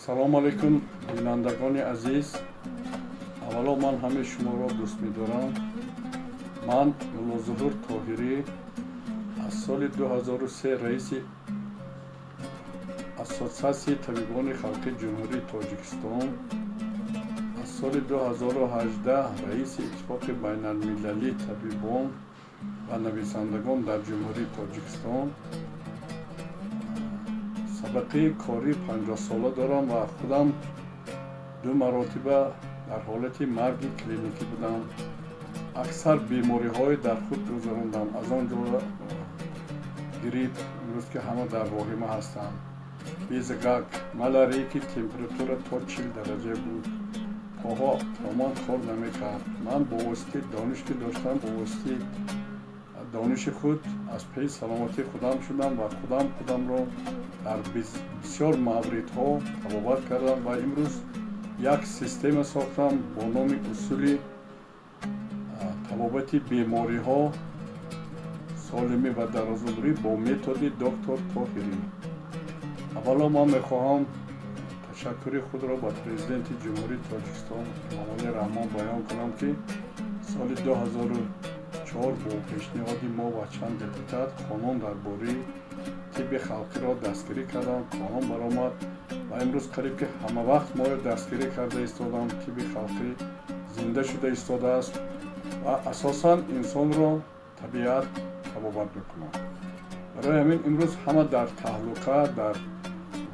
Ассалому алайкум, бинандагони азиз. Аввало, ман ҳамаи шуморо дӯст медорам. Ман Муллозуҳур Тоҳирӣ, аз соли 2003 раиси Ассотсиатсияи табибони халқии Ҷумҳурии Тоҷикистон, аз соли 2018 раиси Иттифоқи байналмилалии табибон ва нависандагон дар Ҷумҳурии Тоҷикистон. Сабақаи корӣ 50-сола дорам ва худам ду маротиба дар ҳолати марги клиникӣ будам. Аксар бемориҳое дар худ гузарондам, аз он ҷумла грипп, имрӯз ки ҳама дар воҳима ҳастанд, безгак, малярия, ки температура то 40 дараҷа буд, поҳо тамоман кор намекард. Ман бо воситаи дониш, ки доштам, бо воситаи дониши худ аз паи саломатии худам шудам ва худам худамро дар бисёр мавридҳо табобат кардам ва имрӯз як система сохтам бо номи усули табобати бемориҳо, солимӣ ва дарозумрӣ бо методи доктор Тоҳирӣ. Аввало, ман мехоҳам ташаккури худро ба Президенти Ҷумҳурии Тоҷикистон Эмомалӣ Раҳмон баён кунам, ки соли 2004 бо пешниҳоди мо ва чанд депутат қонун дар бораи тибби халқиро дастгирӣ карданд. Қонун баромад ва имрӯз қариб ки ҳамавақт моро дастгирӣ карда истоданд. Тибби халқӣ зинда шуда истодааст ва асосан инсонро табиат табобат мекунад. Барои ҳамин имрӯз ҳама дар таҳлука, дар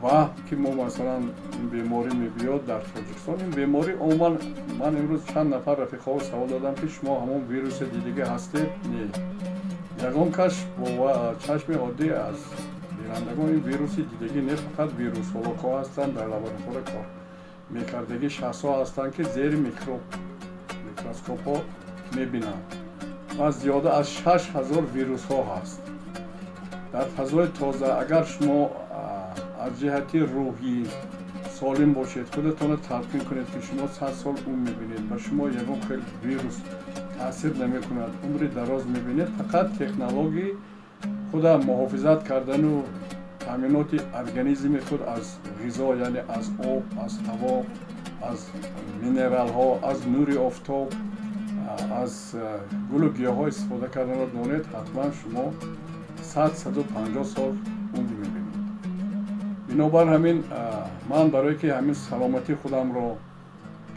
ваҳм, ки мо, масалан, ин беморӣ мебиёд дар Тоҷикистон. Ин беморӣ умуман, ман имрӯз чанд нафар рафиқҳоро савол додам, ки шумо ҳамон вирусе дидагӣ ҳастед? Не, ягон кас бо чашми оддӣ аз бинандагон ин вируси дидагӣ не. Фақат вирусологҳо ҳастанд, дар лаборатория кор мекардагӣ шахсҳо ҳастанд, ки зери микроскопҳо мебинанд ва зиёда аз 6000 вирусҳо ҳаст дар фазои тоза. Агар шумо аз ҷиҳати рӯҳӣ солим бошед, худатонро талқин кунед, ки шумо 100 сол умр мебинед, ба шумо ягон хел вирус таъсир намекунад, умри дароз мебинед. Фақат технологии худа муҳофизат кардану таъминоти организми худ аз ғизо, яъне аз об, аз ҳаво, аз минералҳо, аз нури офтоб, аз гулу гиёҳҳо истифода карданро донед, ҳатман шумо 100, 150 сол умр мебинед. Бинобар ҳамин, ман барое ки ҳамин саломатии худамро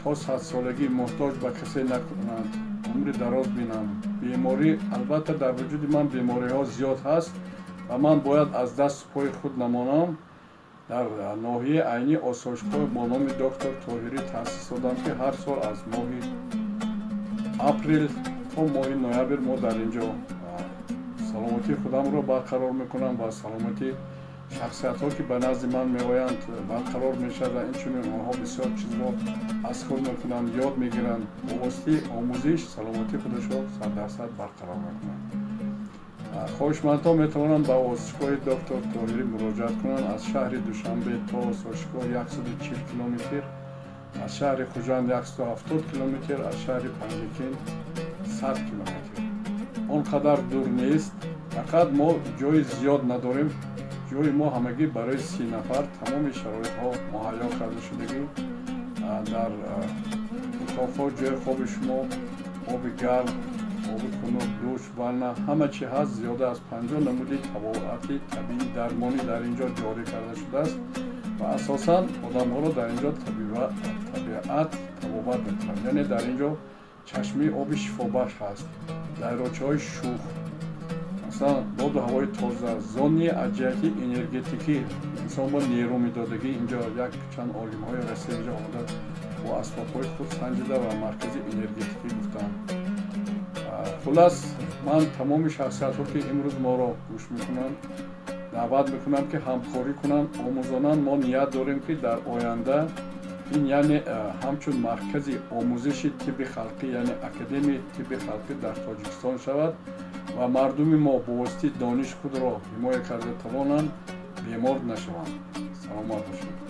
то 100-солагӣ муҳтоҷ ба касе накунад, умри дароз бинам. Беморӣ, албатта, дар вуҷуди ман бемориҳо зиёд ҳаст ва ман бояд аз дасту пои худ намонам. Дар ноҳияи Айнӣ осоишгоҳ бо номи доктор Тоҳирӣ таъсис додам, ки ҳар сол аз моҳи апрел то моҳи ноябр мо дар ин ҷо саломатии худамро барқарор мекунам ва саломатии шахсиятҳо, ки ба назди ман меоянд, барқарор мешавад ва инчунин онҳо бисёр чизро аз худ мекунанд, ёд мегиранд, бо воситаи омӯзиш саломатии худашро 100% барқарор мекунанд. Хоҳишмандҳо метавонанд ба осоишгоҳи доктор Тоҳирӣ муроҷиат кунанд. Аз шаҳри Душанбе то осоишгоҳ 140 километр, аз шаҳри Хуҷанд 170 километр, аз шаҳри Панҷакент 100 километр. Он қадар дур нест, фақат мо ҷои зиёд надорем. Ҷои мо ҳамагӣ барои 30 нафар тамоми шароитҳо муҳайё карда шудагӣ. Дар утоқҳо ҷои хоби шумо, оби гарм, оби хунук, душ, ванна, ҳама чи ҳаст. Зиёда аз 50 намуди табобати табиӣ дармонӣ дар ин ҷо ҷорӣ карда шудааст ва асосан одамҳоро дар ин ҷо табиат табобат мекунад. Яъне дар ин ҷо чашмаи оби шифобахш ҳаст, дарёчаҳои шух, масалан, боду ҳавои тоза, зони аз ҷиҳати энергетикӣ инсон бо нерӯ медодагӣ. Инҷо як чанд олимҳои Россия инҷо омада, бо асбобҳои худ санҷида ва маркази энергетикӣ гуфтанд. Хулас, ман тамоми шахсиятҳо, ки имрӯз моро гӯш мекунанд, даъват мекунам, ки ҳамкорӣ кунанд, омӯзонанд. Мо ният дорем, ки дар оянда ин, яъне ҳамчун маркази омӯзиши тибби халқӣ, яъне Академияи тибби халқӣ дар Тоҷикистон шавад ва мардуми мо бо воситаи дониш худро ҳимоя карда тавонанд, бемор нашаванд. Саломат бошед.